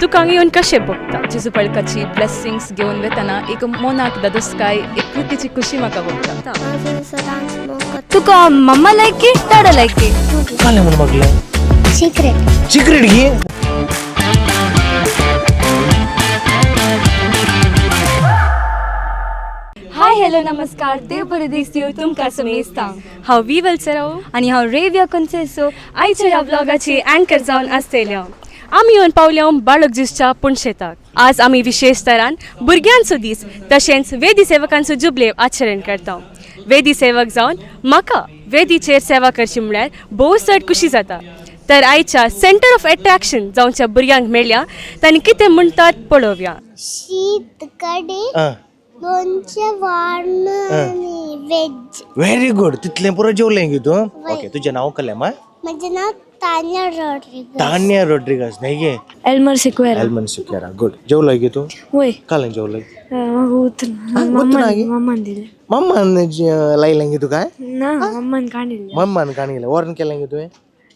तुका हांगा येवन कशें भोगता? जेजू बळकाची ब्लेसिंग्स घेवन वेतना एक मनाक दादोसकाय एक कृतीची खुशी म्हाका भोगता. तुका मम्मा लायक की डाडा लायक की? कालें म्हूण मागलें? सिक्रेट. सिक्रेट घे. हाय, हॅलो, नमस्कार, देव बरें दीस दिवं तुमकां समेस्तांक. हांव वी वेलसराव. आनी हांव रेव्या कन्सेसो. आयच्या ह्या ब्लॉगाची अँकर जावन आसतले हांव. आमी येवन पावल्या बाळक जिसच्या पुणशेताक. आज आमी विशेश तरान भुरग्यांचो दीस तशेंच वेदी सेवकांचो जुबलेव आचरण करता. वेदी सेवक जावन म्हाका वेदीचेर सेवा करची म्हळ्यार भोव चड खुशी जाता. तर आयच्या सेंटर ऑफ एट्रॅक्शन जावच्या भुरग्यांक मेळ्या, तांणी कितें म्हणटात पळोवया. शीत, कडी, आं. लोणचें, वाण आणि व्हेज. Very good. तितलें पुरो जेवलें गे तूं? वय. ओके, तुजें नांव कसलें मा? म्हजें नांव तान्या रॉड्रिगस. तान्या रॉड्रिगस न्ही गे? एल्मर सिक्वेरा. एल्मन सुकेरा, गुड. जेवलोय गे तूं? वय. कालें जेवलोय? म्हाका उतर ना गे? मम्मान दिलें. मम्मान लायलें गे तुका? ना, मम्मान काणिल्लें. मम्मान काणिलें. वॉर्न केलें गे तुवें?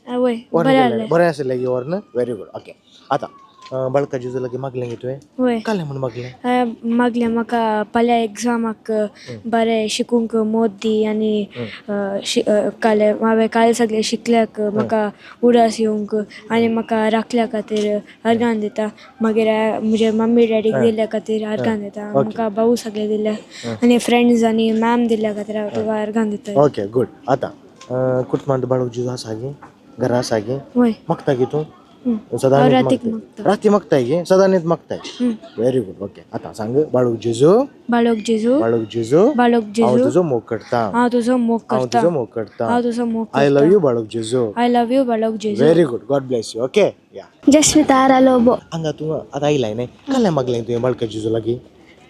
वय. वॉर्न बरें केलें? आसलें. बरें आसलें गे वॉर्न. Very good. ओके, आतां बाळका जेजू लागीं मागलें गे तुवें? वय. कालें म्हूण मागलें? मागलें, म्हाका फाल्यां एग्जामाक बरें शिकूंक मोद दी आनी काल हांवें काल सगळें शिकल्याक म्हाका उडास येवंक आनी म्हाका राखल्या खातीर अर्गान दिता. मागीर म्हजे मम्मी डॅडीक दिल्ल्या खातीर अर्गान दिता. म्हाका भाऊ सगळे दिल्या आनी फ्रेंड्स आनी मॅम दिल्ल्या खातीर हांव तुका अर्गान दिता. Okay, good. आतां कुटुंबांत बाळक जेजू आसा गे? घरा आसा गे? वय. मागता गे तूं? हांव सदांच रातीक मागताय? मागता. राती मागताय गे? सदांच मागताय? Very good. ओके, आतां सांग, बाळक जेजू. बाळक जेजू. बाळक जेजू. बाळक हांव जेजू. तुजो मोग करता. हांव तुजो मोग हांव करता. तुजो मोग करता. हांव तुजो मोग I love करता. You बाळक जेजू. I love you बाळक जेजू. Very good. God bless you. Okay, या. जस्मिता लोबो. हांगा तूं आतां आयलाय न्ही, काल्यां मागलें तुवें बाळका जेजू लागीं?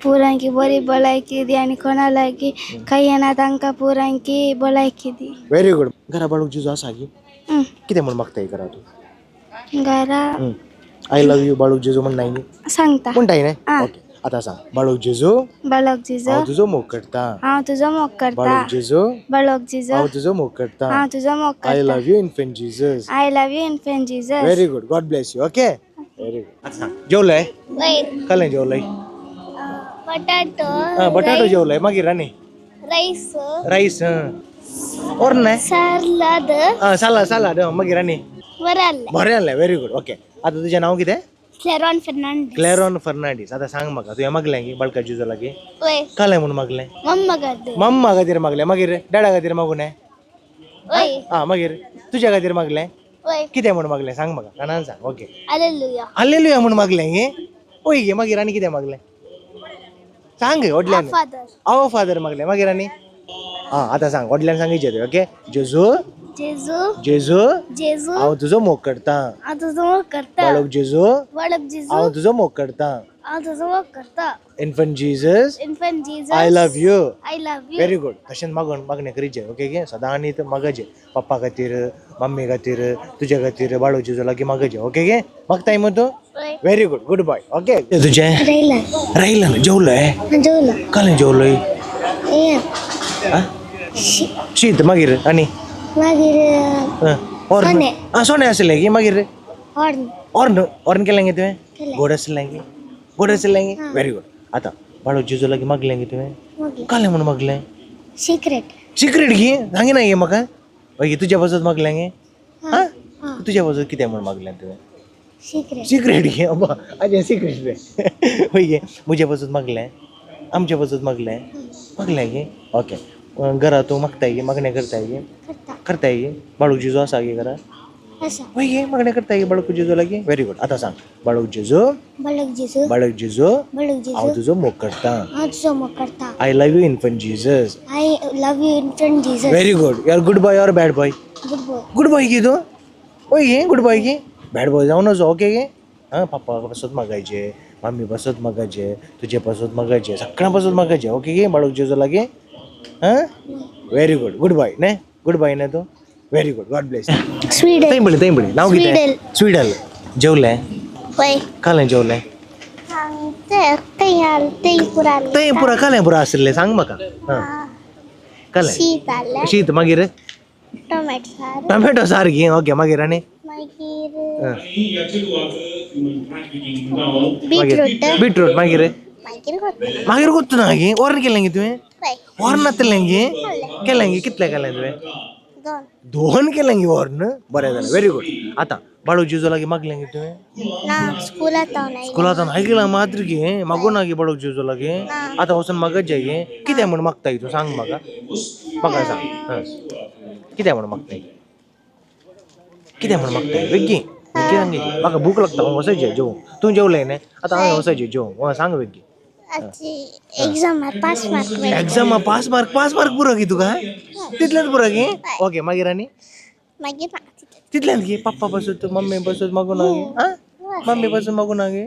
पुरांकी बरी भलायकी दी आनी कोणा लागीं खंय येना तांकां पुरांकी भलायकी दी. Very good. घरा बाळक जेजू आसा गे? कितें म्हूण मागताय घरा तूं? घरा I love you बाळक जेजू म्हणनाय न्ही? सांगता. म्हणटाय न्ही? आं. ओके, आतां सांग, बाळक जेजू. बाळक जेजू. हांव तुजो मोग करता. हांव तुजो मोग करता. बाळक जेजू. बाळक जेजू. हांव तुजो मोग करता. हांव तुजो मोग I करता. Love you infant Jesus. I love you infant Jesus. Very good. God bless you. Okay, very good. आतां सांग, जेवलय? कालें जेवलय? बटाटो. आं, बटाटो जेवलय. मागीर आनी? राईस. राईस और न्हय? सालाद. आं, सालाद, सालाद. आं, मागीर आनी? बरें आसलें. बरें आसलें. Very good. ओके, आतां तुजें नांव कितें? क्लेरॉन फर्नांडीस. क्लॅरॉन फर्नांडीस. आतां सांग म्हाका, तुवें मागलें की बाळका जेजू लागीं? वय. कालें म्हूण मागलें? मम्मा खातीर. मम्मा खातीर मागलें. मागीर डॅडा खातीर मागूं न्हय? वय. आं, मागीर तुज्या खातीर मागलें? वय. कितें म्हूण मागलें सांग म्हाका, कानान सांग. ओके. हालेलुया. हालेलुया म्हूण मागलें गे? ओय गे, मागीर आनी कितें मागलें सांग व्हडल्यान. फादर. आव फादर मागलें. मागीर आनी? आं, आतां सांग व्हडल्यान सांगीचें तुवें. ओके, जेजू. जेजू. जेजू. जेजू. हांव तुजो मोग करता. हांव तुजो मोग करता. बाळक जेजू. बाळक जेजू. हांव तुजो मोग करता. हांव तुजो मोग करता. Infant Jesus. Infant Jesus. I love you. I love you. Very good. तशेंच मागण मागणें करीचें. ओके गे, सदां आनी मागचें पप्पा खातीर, मम्मी खातीर, तुज्या खातीर बाळक जेजू लागीं मागचें. ओके गे, मागताय मगो तूं? वय. Very good, good boy. Okay, तुजें? रायला. रायलन. जेवलय? जेवलो. कालें जेवलय? ये. शीत. मागीर आनी? मागीर ऑर्न. सोने. आं, सोने आसलें की. मागीर? हॉर्न. ऑर्न, ऑर्न केलें गे तुवें? केलें. गोड आसलें गे? गोड आसलें गे? Very good. आतां बाळक जेजू लागीं मागलें गे तुवें? मागीर. कालें म्हूण मागलें? सिक्रेट. सिक्रेट गे? सांगिना गे म्हाका. हय गे, तुज्या पासत मागलें गे? आं, तुज्या पासत कितें म्हूण मागलें तुवें? सिक्रेट. सिक्रेट गे? अब्बा, आजें सिक्रेट रे. हय गे, म्हजे पासत मागलें, आमचे पासत मागलें, मागलें गे? ओके, घरा तूं मागताय गे? मागणें करताय गे? करता. करताय गे? बाळक जेजू आसा गे घरा? आसा. हय गे, मागणें करताय गे बाळक जेजू लागीं? Very good. आतां सांग, बाळक जेजू. बाळक जेजू. बाळक जेजू. बाळक हांव जेजू. तुजो मोग करता. हांव तुजो मोग करता. I love you infant Jesus. I love you infant Jesus. Very good. You are good boy or bad boy? Good boy. Good boy गे तूं? हय गे, गुड बॉय गे? बॅड बॉय जावं नजो. ओके गे. आं, पप्पा पासत मागायचें, मम्मी पासत मागायचें, तुजे पासत मागायचें, सगळ्यां पासत मागायचें. ओके गे, बाळक जेजू लागीं. आं, व्हेरी गुड, गुड बॉय न्हय? गुड बॉय न्हय तूं? Very good. God bless. Sweden. थंय पळय, थंय पळय. नांव कितें? स्वीडल. स्वीडल. जेवलें? वय. कालें जेवलें? ते थंय थंय पुरा. थंय पुरा कालें पुरा आशिल्लें सांग म्हाका. आं, कालें? शीत आसलें. शीत. मागीर? टोमॅटो सार. टोमॅटो सार गे. ओके, मागीर आनी? मागीर आं. बीटरूट. बीटरूट मागीर? मागीर कोत्ता. मागीर कोत्तू ना गे? ऑर्न केलें गे तुवें? हय. ऑर्न नातलें गे? केलें गे? कितलें केलें तुवें? दोन. दोन केलें गे ऑर्न? बरें जालें, व्हेरी गुड. आतां बाळू जेजू लागीं मागलें गे तुवें? ना, स्कुलांत हांव नाही. स्कुलांत आयकलां मात्र गे, मागू ना गे बाळूक जेजू लागीं? आतां वचून मागत जाय गे. कितें म्हूण मागता तूं सांग म्हाका, म्हाका सांग. हां, कितें म्हूण मागताय? कितें म्हूण मागताय? बेगीन बेगीन सांग गे. म्हाका भूक लागता, हांव वचत जेवूंक. तूं जेवलें न्ही? आतां हांवें वचत जेवूंक. हय, सांग बेगीन. आजी एक्झामार पास मार्क मेळ्ळे. एग्जामा पास मार्क? पास मार्क पुरो गी तुका? तितलेंच पुरो गी? ओके, मागीर आनी? मागीर ना तितलें. तितलेंच गी? पप्पा पासून मम्मी पासून मागू ना गे? आं, मम्मी पासून मागू ना गे?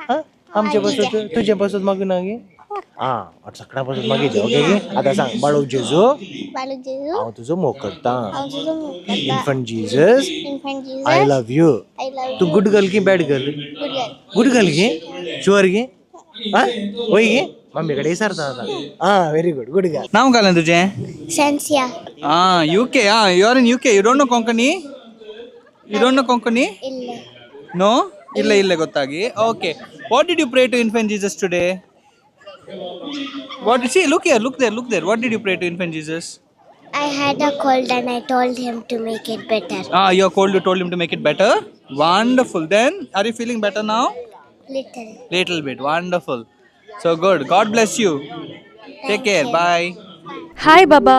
आं, आमचे पासून, तुजे पासून मागू ना गे? आं, सगळ्यां पासून मागीचे. ओके गे. आतां सांग, बाळूक जेजू, बालू जेजू, हांव तुजो मोग करता. हांव तुजो मोग करता. Infant Jesus, infant Jesus, I love you. I love. तूं गुड गर्ल की bad girl? Good girl. Good girl गे? शुअर गे? आं, वय गे? मम्मी कडेन विचारता आतां. आं, व्हेरी गुड, गुड गर्ल. नाव घालें तुजें? सेन्सिया. Ah, UK. Ah, you are in UK. You don't know Konkani? You don't know Konkani? ಇಲ್ಲ. No? ಇಲ್ಲ ಇಲ್ಲ ಗೊತ್ತಾಗಿ. Okay, what did you pray to infant Jesus today? What, see, look here, look there, look there. What did you pray to infant Jesus? I had a cold and I told him to make it better. Ah, you cold, you told him to make it better. Wonderful. Then are you feeling better now? Little. Little bit. Wonderful. So good. God bless you. Take care. Bye. Hi बाबा.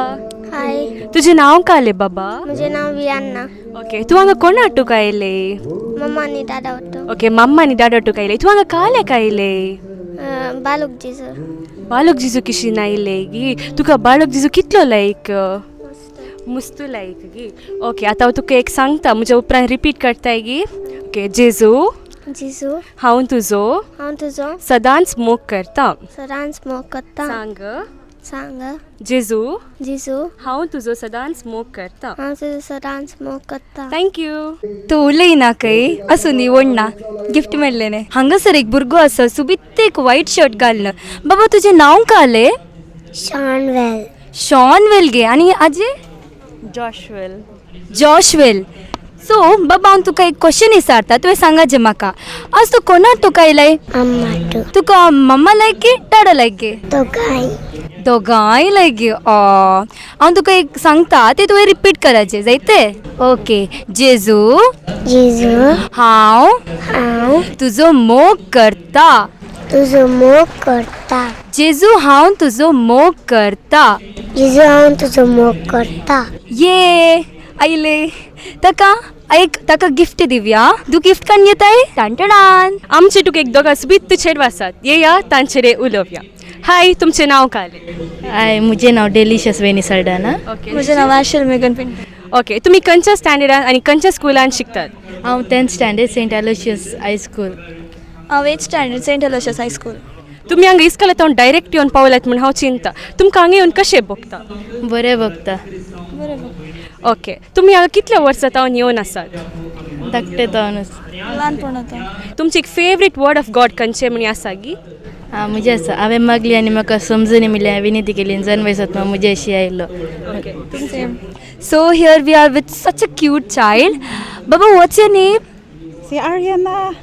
हाय. तुजें नांव कालें बाबा? म्हजें नांव वियान्ना. Okay, तूं हांगा कोणा तुका आयले? मम्मा आनी दादा होतो. ओके, मम्मा आनी दादा तुका आयले. तूं हांगा काले आयले? बालूक जेजू. बालक जिजू किशीन आयले गी? तुका बालक जिजू कितलो लायक? मुस्तू लायक गी? ओके, आतां हांव तुका एक सांगता, म्हज्या उपरांत रिपीट करताय गी? ओके, जेजू, जेजू, हांव तुजो हांव तुजो सदांच मोग करता. सदांच मोग करता. सांग. सांग. जेजू, जेजू, हांव तुजो सदांच मोग करता. हांव तुजो सदांच मोग करता. Thank you. तूं उलयना खंय? आसूं दी, ओडना, गिफ्ट मेळ्ळें न्ही. हांगासर एक भुरगो आसा, सुबीत एक व्हायट शर्ट घालून. बाबा, तुजें नांव कालें? शॉन वेल. शॉन वेल गे. आनी आजे? जॉशवेल. जॉशवेल. सो बाबा, हांव तुका एक क्वेश्चन विचारता, तुवें सांगाचें म्हाका. आज तूं कोणा तुका आयलाय? अम्मा टू. तुका मम्मा लायक गे, डाडा लायक गे? दोगांय. दोगांय लायक गे? हांव तुका एक सांगता, तें तुवें रिपीट कराचें जायते. ओके, जेजू, जेजू, हांव हांव तुजो मोग करता. तुजो मोग करता. जेजू, हांव तुजो मोग करता. जेजू, हांव तुजो मोग करता. ये आयले. ताका एक, ताका गिफ्ट दिवया. तूं गिफ्ट काडून घेताय. टाणटाणान. आमचे तुका एक दोगां सुबीत चेडवां आसात, येया तांचेरे उलोवया. हाय, तुमचें नांव कालें? हाय, म्हजें नांव डेलिशियस वेनी सल्डाना. ओके. म्हजें नांव आशल मेगन पिंटो. ओके, तुमी खंयच्या स्टँडर्डान आनी खंयच्या स्कुलान शिकतात? हांव 10th standard, Saint Aloysius high school. हांव 8th standard, Saint Aloysius high school. तुमी हांगा इस्कोलांत हांव डायरेक्ट येवन पावल्यात म्हूण हांव चिंता. तुमकां हांगा येवन कशें भोगता? बरें भोगता. ओके, तुमी हांगा कितल्या वर्सां तावन येवन आसात? धाकटे तावनच. ल्हानपण. तुमची एक फेवरेट वर्ड ऑफ गॉड खंयचें म्हणी आसा गी? आं, म्हजें आसा, हांवें मागली आनी म्हाका समजून मिळ्ळी, हांवें विनंती केली जन वयसत म्हजे अशी आयलो. Okay. Same. So here we are with such a cute child. Baba, what's your name? Si Ariana,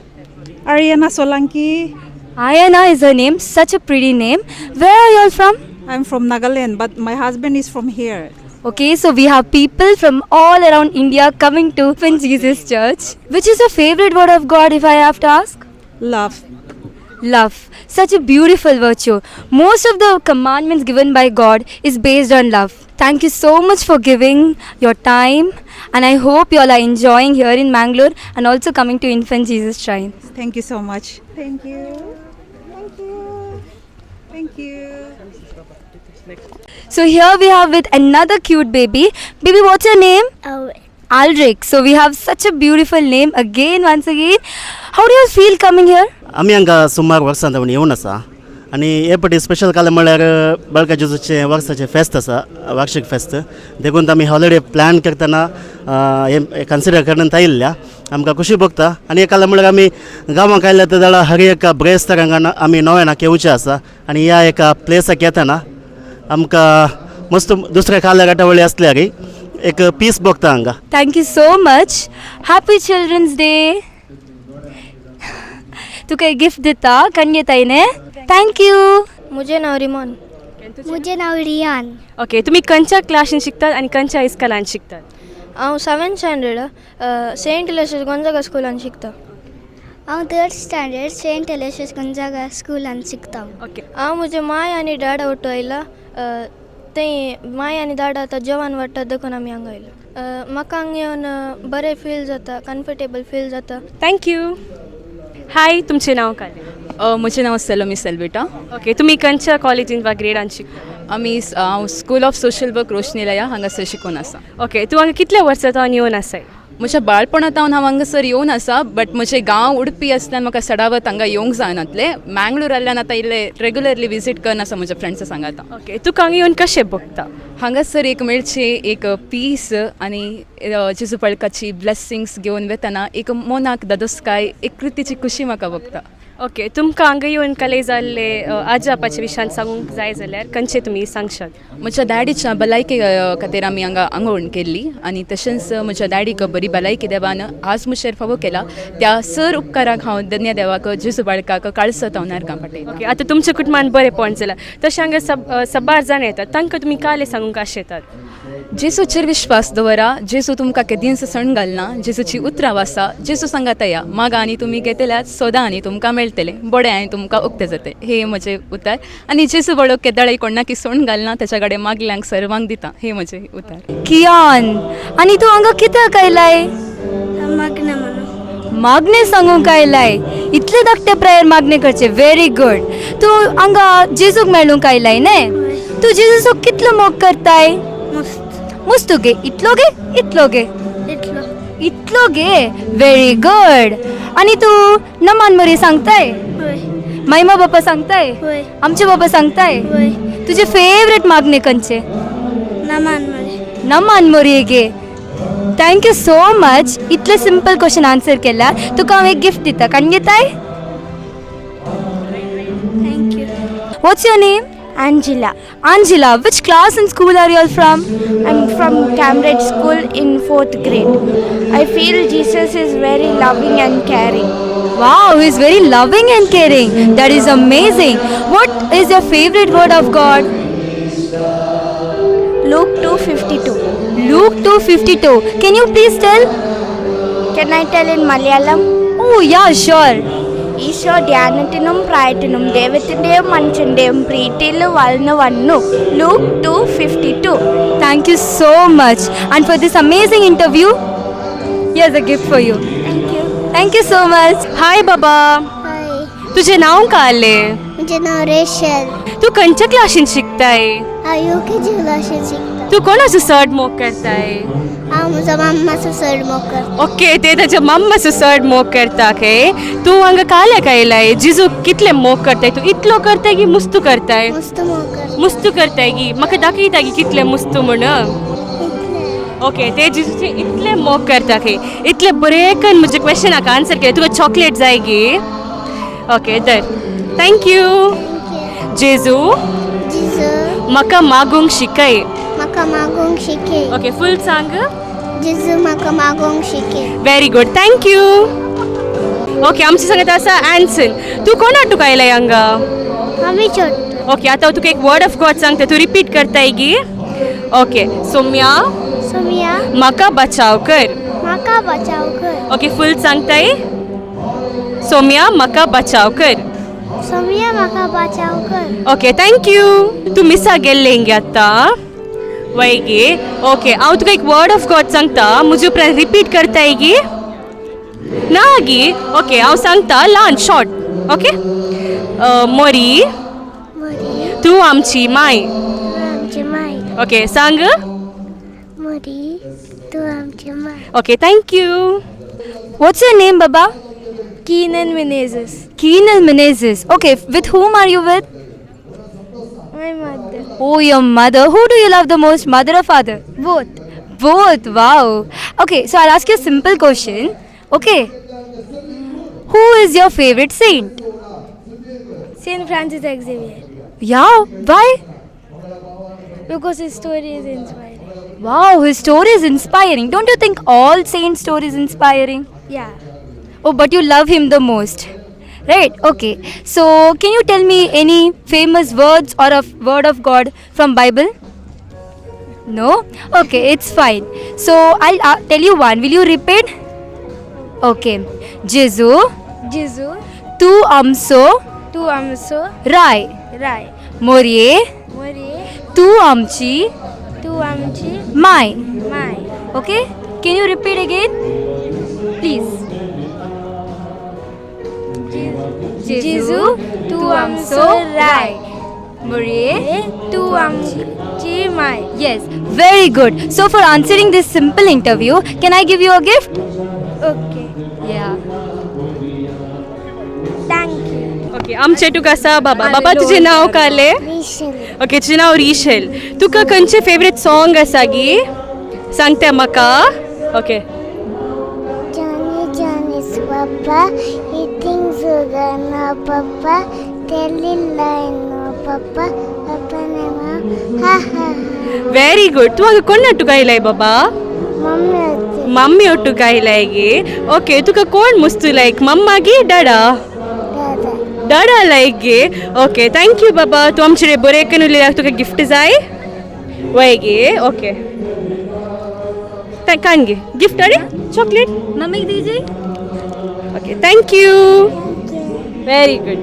Ariana Solanki. Ayana is her name, such a pretty name. Where are you all from? I'm from Nagaland, but my husband is from here. Okay, so we have people from all around India coming to Infant Jesus Church. Which is your favorite word of God, if I have to ask? Love. Love. Such a beautiful virtue. Most of the commandments given by God is based on love. Thank you so much for giving your time, and I hope you all are enjoying here in Mangalore and also coming to Infant Jesus Shrine. Thank you so much. Thank you. Thank you. Thank you. So here we have with another cute baby. Baby, what's your name? Alric. So we have such a beautiful name again, once again. How do you feel coming here? आमी हांगा सुमार वर्सां जावन येवन आसा आनी हे फावटी स्पेशल काल म्हळ्यार बाळका जेजूचें वर्साचें फेस्त आसा, वार्शीक फेस्त. देखून आमी हॉलिडे प्लॅन करतना हें कन्सिडर करण्यात आयिल्ल्या आमकां खुशी भोगता. आनी हे काल म्हळ्यार आमी गांवांक आयल्या ते जाल्यार हर एका ब्रेस्तार हांगा आमी नोवेनाक येवचें आसा आनी ह्या एका प्लेसाक येतना आमकां मस्त दुसऱ्या काल्या गाठावळी आसल्यार एक पीस भोगता हांगा. Thank you so much. Happy Children's Day. तुका एक गिफ्ट दिता कण घेताय न्ही. Thank you. म्हजें नांव रिमोन. म्हजें नांव रियान. ओके, तुमी खंयच्या क्लासीन शिकतात आनी खंयच्या इस्कॉलान शिकतात? हांव seventh standard Saint Aloysius Gonzaga स्कुलान शिकता. हांव third standard Saint Aloysius Gonzaga स्कुलान शिकता. ओके. हांव म्हजे माय आनी डाडा ओटो आयला. थंय माय आनी डाडा आतां जेवण वाडटा देखून आमी हांगा आयला. म्हाका हांगा येवन बरें फील जाता, कम्फर्टेबल फील जाता. Thank you. हाय, तुमचें नांव काय? म्हजें नांव सेलोमी सेल्विटा. ओके, तुमी खंयच्या कॉलेजीन वा ग्रेडान शिकता? आमी हांव school of social work Roshanilaya हांगासर शिकून आसा. ओके, तूं हांगा कितले वर्सां सावन येवन आसाय? म्हज्या बाळपणांत हांव हांगासर येवन आसा, बट म्हजें गांव उडपी आसल्यान म्हाका सडावत हांगा येवंक जायनातलें. मँगलोर आयल्यान आतां इल्लें रेगुलरली विजीट करून आसा म्हज्या फ्रेंड्सा सांगाता. ओके, तुका हांगा येवन कशें भोगता? हांगासर एक मेळचें एक पीस आनी जेजू बळकाची ब्लेसिंग्स घेवन वेतना एक मनाक दादोसकाय एक कृतीची खुशी म्हाका भोगता. ओके, तुमकां हांगा येवन कले जाल्ले आजापाच्या विशयान सांगूंक जाय जाल्यार खंयचे तुमी सांगशात? म्हज्या डॅडीच्या भलायके खातीर आमी हांगा आंगवण केल्ली आनी तशेंच म्हज्या डॅडीक बरी भलायकी देवान आज मुशेर फावो केला त्या सर उपकाराक हांव धन्य देवाक जेजू बाळकाक काळसत हांव नारकां पाटयतां. ओके, आतां तुमच्या कुटुंबान बरेंपण जालां, तशें हांगा सबार जाण येतात, तांकां तुमी काले सांगूंक आशेतात? जेजूचेर विश्वास दवरा, जेजू तुमकां केदींच सण घालना, जेजूची उतरां वासा, जेजू सांगाता या मागा आनी तुमी घेतल्यात, सोदा आनी तुमकां मेळटलें, बडें आनी तुमकां उक्तें जातलें. हे म्हजें उतर आनी जेजू बळो केदाळी कोणाकी सोण घालना, ताच्या कडेन मागल्यांक सर्वांक दिता. हे म्हजें उतर. कियान, आनी तूं हांगा कित्याक आयलाय? मागणें म्हणून. मागणें सांगूंक आयलाय? इतले धाकटे प्रेयर मागणें करचें, व्हेरी गूड. तूं हांगा जेजूक मेळूंक आयलाय न्ही? तूं जेजूचो कितलो मोग करताय? मस्त. मस्त गे? इतलो गे इतलो गे? इतलो. इतलो गे, व्हेरी गूड. आनी तूं नमान मरी सांगताय? हय. मायमा बापा सांगताय? हय. आमचे बाबा सांगताय? हय. तुजे फेवरेट मागणें खंयचें? नमान मरी. नमान मोरये गे. Thank you so much, इतले सिंपल क्वेश्चन आन्सर केला. तुका हांव एक गिफ्ट दिता, काण घेताय? Thank you. What's your name? Angela. Angela, which class and school are you all from? I'm from Cambridge School in 4th grade. I feel Jesus is very loving and caring. Wow, he is very loving and caring. That is amazing. What is your favorite word of God? Luke 2:52. Luke 2:52. Can you please tell? Can I tell in Malayalam? Oh yeah, sure. Isho ധ്യാനത്തിനും പ്രായത്തിനും ദൈവത്തിൻ്റെയും മനുഷ്യൻ്റെയും പ്രീതിയിൽ വളർന്നു വന്നു. Luke 2:52. Thank you so much. And for this amazing interview, here's a gift for you. Thank you. Thank you so much. Hi बाबा. हाय. तुजें नांव काय? म्हजें नांव रेशल. तूं खंयच्या क्लासीन शिकताय? हांव you K जी क्लासीन शिकता. तूं कोणाचो चड मोग करताय? हांव म्हजो माम्माचो चड मोग करता. ओके, ते ताच्या मम्माचो चड मोग करता. के तूं हांगा काल्याक आयलाय, जिजू कितले मोग करताय तूं? इतलो करताय की मुस्तू करताय? मस्त मोग करता. मुस्तू करताय की म्हाका दाखयता की कितले मुस्तू म्हण? इतलें. ओके, ते जिजूचे इतले मोग करता खंय. इतले बरें करून म्हज्या क्वेश्चनाक आन्सर केलें. तुका चॉकलेट जाय गी? ओके तर thank you. Thank you. जेजू, जिजू, म्हाका मागूंक शिकय. म्हाका मागूंक शिकय. ओके, फूल सांग. जेजू म्हाका मागूंक शिकय. Very good, thank you. Okay, आमचे सांगत आसा एन्सन. तूं कोणा तुका आयलाय हांगा? आमी छोट. ओके, आतां हांव तुका एक वर्ड ऑफ गॉड सांगता, तूं रिपीट करताय गी? ओके, सोम्या, सोमिया, म्हाका बचाव कर. म्हाका बचाव कर. ओके, फूल सांगताय. सोम्या म्हाका बचाव कर. सोमिया म्हाका बचाव कर. Okay, thank you. तूं मिसा गेल्लें हिंगे आतां वय गे? ओके, हांव तुका एक वर्ड ऑफ गॉड सांगता, म्हजे उपरांत रिपीट करताय गी? ना गी? ओके, हांव सांगता ल्हान शॉर्ट. ओके, मोरी, मोरी, तूं आमची माय. तूं आमची माय. ओके, सांग. मोरी, तूं आमची माय. Okay, thank you. What's your name, Baba? Keenan Menezes. Keenan Menezes. Okay, with whom are you with? My mother. Oh, your mother. Who do you love the most, mother or father? Both. Both. Wow. Okay, so I'll ask you a simple question. Okay. Who is your favorite saint? Saint Francis Xavier. Yeah, why? Because his story is inspiring. Wow, his story is inspiring. Don't you think all saint stories inspiring? Yeah. Oh, but you love him the most. Right? Okay. So can you tell me any famous words or a word of God from Bible? No? Okay, it's fine. So I tell you one. Will you repeat? Okay. जेजू, जेजू, तूं आमचो तूं आमचो राय, राय, मोरये, मोरये, तूं आमची, तूं आमची my. My. Okay, can you repeat again please? जेजू, तूं आमचो राय, मोरये, तूं आमची my. Yes, very good. So for answering this simple interview, can I give you a gift? Okay. Yeah. Thank you. Okay, आमचे तुका आसा बाबा. बाबा, तुजें नांव काले? ओके, तुजें नांव रिशेल. तुका खंयचें फेवरेट सॉंग आसा गी, सांगता म्हाका? Okay. Johnny, Johnny, yes, Papa, eating sugar, no, Papa, telling lie, no, Papa, Papa, no, ha, ha, ha. Very good. तूं हांगा कोण तुका आयलाय बाबा? मम्मी. मम्मी ಒಟ್ಟುಗ್ ಆಯ್ಲಾಯ್ गे. ओके, तुका कोण मुस्तू लायक, मम्मा गी डाडा? दादा. डाडा लायक गे. ओके, thank you बाबा. तूं आमचे बरें करून उलयल्यार तुका गिफ्ट जाय वय गे. ओके, कान गे गिफ्ट. अरे, चॉकलेट. मम्मी दीजिए. Okay, thank you, very good.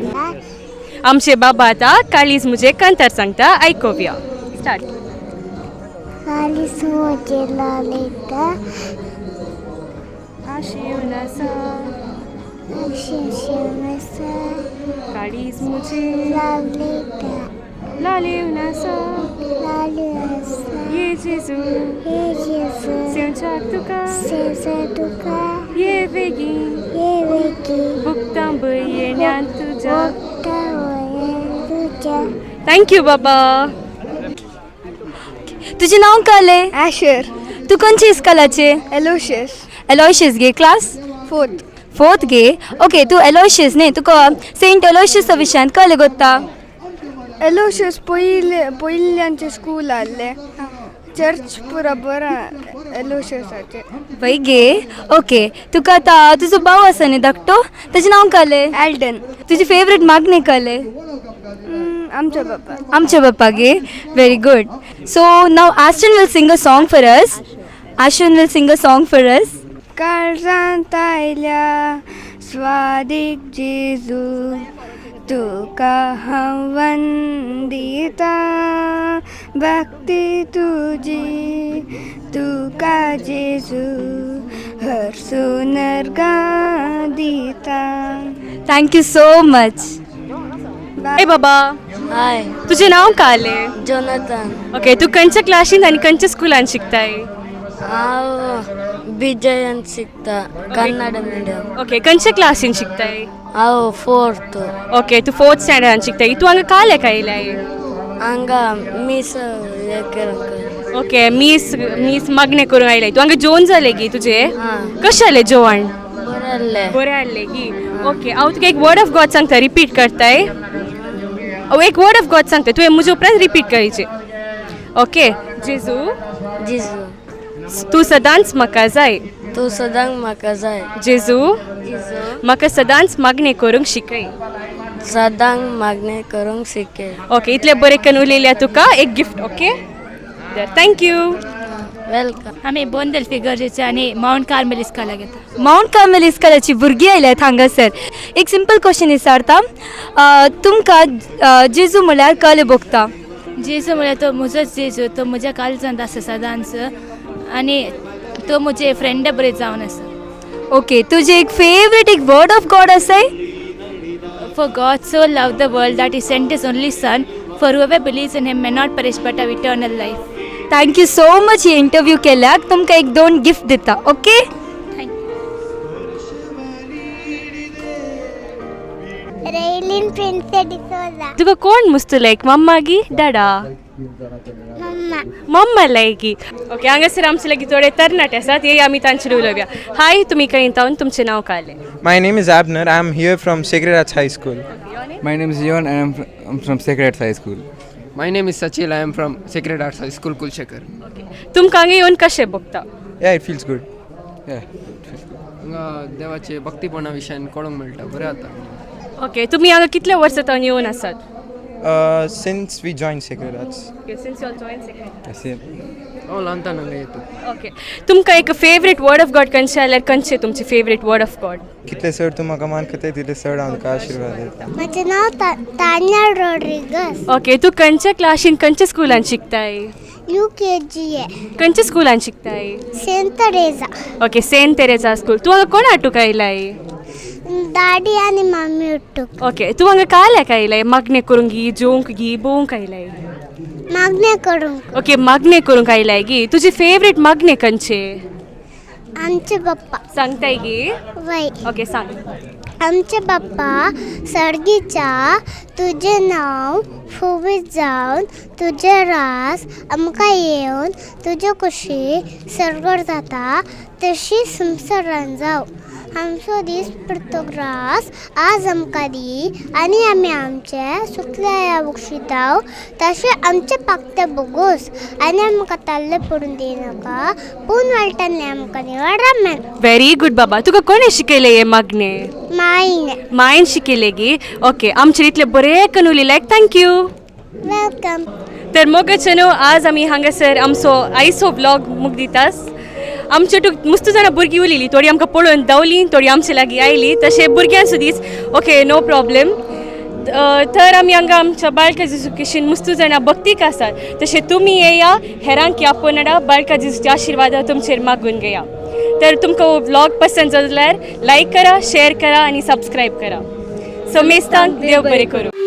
आमचे बाबा आतां काळीज मुझे कांतार सांगता, आयकोवया. स्टार्ट. काळीज म्हजें लालयता, आशेवन आसा, आशेवन आसा, काळीज मुझे लालयता, लालेवन आसा, लालेवन आसा, ये जेजू, ये जेजू, सेवच्याक तुका, सेवच्या तुका, ये बेगीन, ये बेगीन, भुगतां येण्यान तुज्या, भुगतां भंयान तुज्या. Thank you बाबा. तुजें नांव काले? आशर. तूं खंयचे इस्कॉलाचे? एलोशियस. एलोशियस गे. क्लास? फोर्थ. फोर्थ गे. ओके, तूं एलोशियस न्ही? तुका सेंट एलोशियसा विशयांत कळ्ळें गोत्ता? एलोशियस पयले पयल्यांचे स्कूल आहले, चर्च पुरा बरें एलोशियसाचे. वय गे. ओके, तुका आतां तुजो भाव आसा न्ही धाकटो, ताजें नांव काले? एल्डन. तुजी फेवरेट मागणी काले? आमच्या बाबा. आमच्या बाप्पा गे. Very good. So now Ashton will sing a song for us. Ashton will sing a song for us. काळजांत आयल्या स्वादीक जेजू, तुका हांव वंदिता, भक्ती तुजी तुका जेजू, हरसून अर्गां दिता. Thank you so much. ए बाबा. हाय. तुजें नांव काले? जोनाथन. ओके, तूं खंयच्या क्लासीन आनी खंयच्या स्कुलान शिकताय? हांव विजयन शिकता, कन्नड मिडियम. ओके, खंयच्या क्लासीन शिकताय? हांव फोर्थ. ओके, तूं फोर्थ स्टँडर्डान शिकताय. तूं हांगा काले आयलाय? हांगा मीस हें करूंक. ओके, मीस मीस मागणें करूंक आयलाय तूं हांगा. जेवण जालें गी तुजें? आं. कशें जालें जेवण? बरें आहलें. बरें आहलें गी. ओके, हांव तुका एक वर्ड ऑफ गॉड सांगता, रिपीट करताय? हांव एक वर्ड ऑफ गॉड सांगता, तुवें म्हजे उपरांत रिपीट करायचें. ओके. जेजू, जेजू, तूं सदांच म्हाका जाय. तूं सदांच म्हाका जाय. जेजू, जेजू, म्हाका सदांच मागणें करूंक शिकय. सदांच मागणें करूंक शिकय. ओके, इतलें बरें करून उलयल्या तुका एक gift. Okay, thank you. Welcome. आमी बोंदेल फिगर्जेचे आनी मावंट कार्मेल इस्कॉलाक येता. मावंट कार्मेल इस्कॉलाची भुरगीं आयल्यात हांगासर. एक सिंपल क्वेश्चन विचारता, तुमकां जेजू म्हळ्यार कळ्ळें भोगता? जेजू म्हळ्यार तो म्हजोच जेजू, तो म्हज्या काळजांत आसा सदांच आनी तो म्हजे फ्रेंडा बरें जावन आसा. ओके, तुजें एक फेवरेट एक वर्ड ऑफ गॉड आसाय? For God so loved the world that he sent his only son, for whoever believes in him may not perish but have eternal life. Thank you so much ही interview केल्याक. तुमकां एक दोन gift दिता. Okay. Thank you. Raylene Prince D'Souza. तुका कोण मुस्त लायक, मम्मा गी डाडा? मम्मा. मम्मा लायक. ओके, हांगासर आमचे लागीं थोडे तरणाटे आसात, हे आमी तांचे उलोवया. हाय, तुमी खंय तावन, तुमचें नांव काडलें? My name is Abner. I am here from Sacred Hearts High School. My name is Leon and I'm from Sacred Hearts High School. My name is Sachil. I am from Sacred Hearts High School, Kulshekar. तुमकां हांगा येवन कशें भोगता? Yeah, it feels good. Yeah, it feels good. हांगा देवाचे भक्तीपणा विशयान कळोंक मेळटा, बरें जाता. ओके, तुमी हांगा कितले वर्सां तावन येवन आसात? Since we joined Sacred Hearts. Okay, since you join Sacred. Same. हांव ल्हानतान हांगा येता. ओके, तुमकां एक फेवरेट वर्ड ऑफ गॉड खंयचें जाल्यार खंयचें तुमचें फेवरेट वर्ड ऑफ गॉड? कितले चड तूं म्हाका मान करताय तितले चड हांव तुका आशिर्वाद दिता. म्हजें नांव तान्या रॉड्रिगस. ओके, तूं खंयच्या क्लासीन, खंयच्या स्कुलान शिकताय? UKG. खंयच्या स्कुलान शिकताय? Saint Teresa. Okay, Saint Teresa school. तूं हांगा कोण हाडूंक आयलाय? दादी आनी मम्मी उठूक. ओके, तूं हांगा काल्याक आयलाय? मागणें करूंक गी, जेवंक गी, भोवंक आयलाय? मागणें करूंक. ओके, मागणें करूंक आयलाय गी. तुजी फेवरेट मागणें खंयचें? आमचे पप्पा. सांगताय गी? वय. ओके, सांग. आमचे बाप्पा सर्गीच्या, तुजें नांव फुवीत जावन, तुजें रास आमकां येवन, तुजे कुशी सर्गर जाता तशी संवसारान जावं. आमचो दीस पुरतो ग्रास आज आमकां दी, आनी आमी आमचे सुकल्या बक्षिताव तशें आमचे पाकते बोगोस, आनी आमकां ताल्ले पडून दिनाका, पूण वाळटांतलें आमकां निवड. आमेन. व्हेरी गुड बाबा. तुका कोणें शिकयलें हें मागणें? मायने. मायन शिकयलें गी. ओके, आमचेर इतलें बरें करून उलयलें, thank you. Welcome. तर मोगाचें, आज आमी हांगासर आमचो आयचो व्लॉग मुगदितास. आमचे टूक मस्त जाणां भुरगीं उलयलीं, थोडीं आमकां पळोवन धांवलीं, थोडीं आमचे लागीं आयलीं. तशें भुरग्यां सुदीस ओके, नो प्रॉब्लेम. तर आमी हांगा आमच्या बाळका जेजू कशीन मस्त जाणां भक्तीक आसात. तशें तुमी येया, हेरांक आपोवन हाडा, बाळका जेजूचे आशिर्वाद तुमचेर मागून घेया. तर तुमकां हो व्लॉग पसंत जालो जाल्यार लायक करा, शेअर करा आनी सबस्क्रायब करा. समेस्तांक देव बरें करूं.